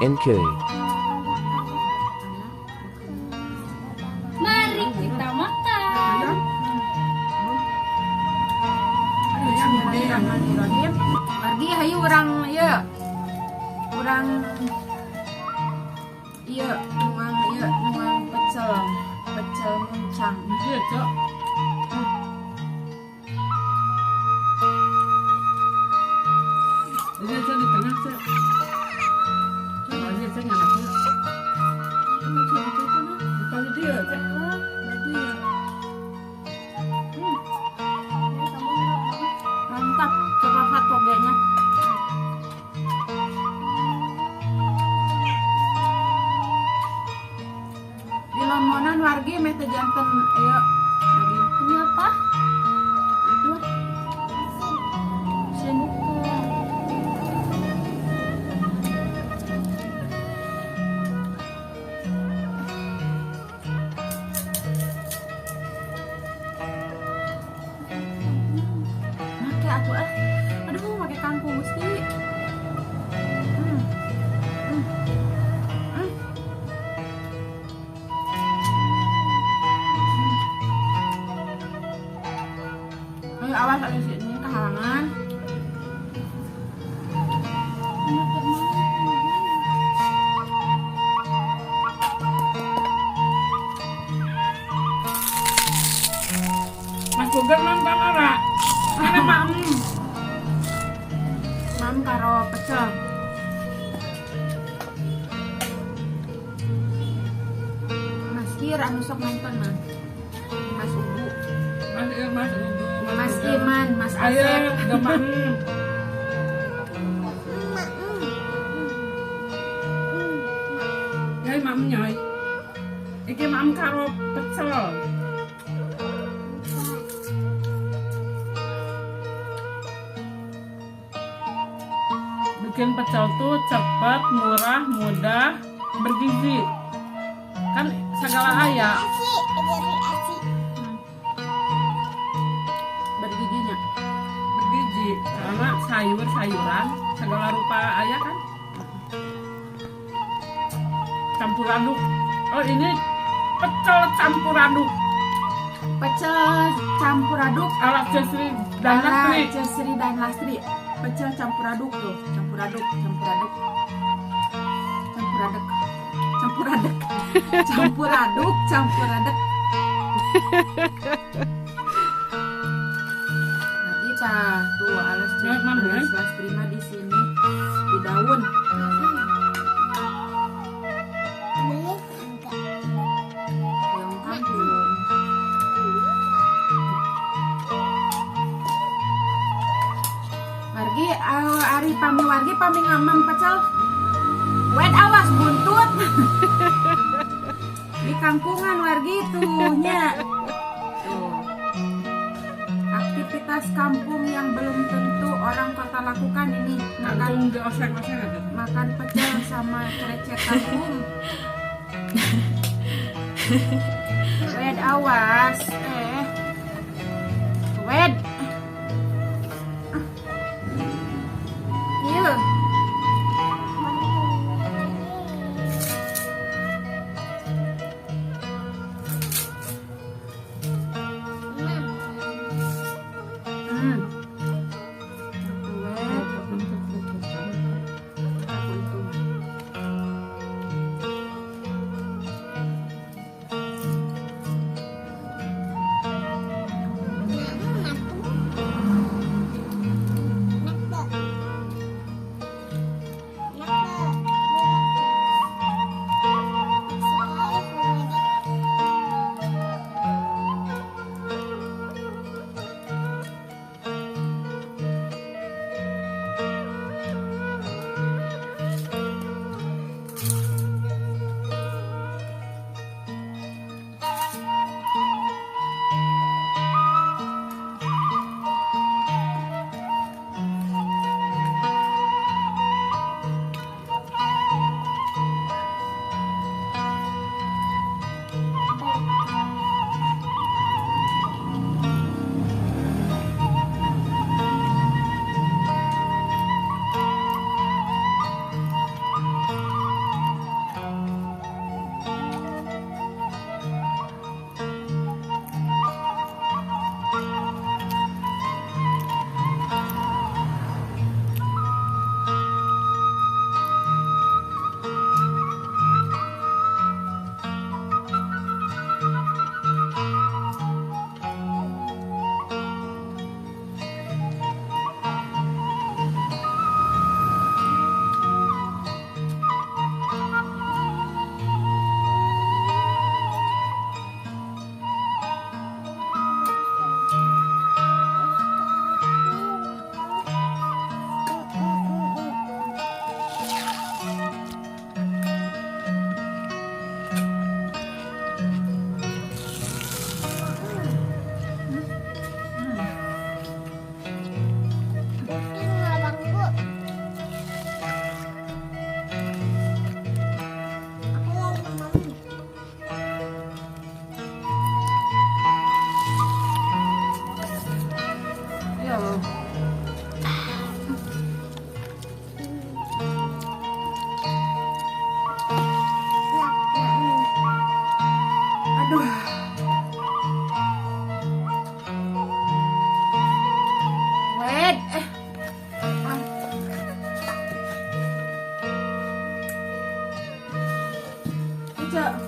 NK. Mari kita makan. Bismillahirrahmanirrahim. Margi hayu urang ieu. Urang ieu nuang ieu nuang pecel, pecel muncang. Iya, Cok. Iya, Cok, di tengah, Cok. Coba aja, Cok, nyanak, Cok. Depan dia, Cok. Mantap, coba togenya. Di lamonan wargi meh teu janten ieu daging. Ini apa? Itu Bukan. Make atuh ah. Aduh, make kangkung Gusti. Hmm. Hmm. Hmm. Ayo awas ada sini kehalangan. Mas Boger nonton ora? Mana maem? Mam karo pecel. Mas Kir anu sok nonton mah. Mas Ubu, Mas Mas Ubu, Mas Boger. Iman, Mas Ayo, Asep. udah maem. Ya, maem nyoy. Iki maem karo pecel. Bikin pecel tuh cepat, murah, mudah, bergizi. Kan segala aya. Bergizinya. Bergizi karena sayur-sayuran segala rupa aya kan. Campur aduk. Oh, ini pecel campur aduk Pecel campur aduk ala Cesri dan ala Lastri. Cesri dan Lastri. Pecel campur aduk tuh, campur aduk, campur aduk. Campur aduk. Campur aduk. Campur aduk, campur aduk. Nah, kita tuh alas Ya, Mam, ya. alas Lastri mah di sini di daun. Yang kangkung. Wargi, ari pami wargi pami ngamam pecel. Wed awas buntut. Di kangkungan wargi tuh nya. Tuh. Aktivitas kampung yang belum tentu orang kota lakukan ini, makan Kangkung dioseng-oseng aja. makan pecel sama krecek kangkung. Wed awas, Wed. Iya. Hmm. Wed, aku itu. Cek.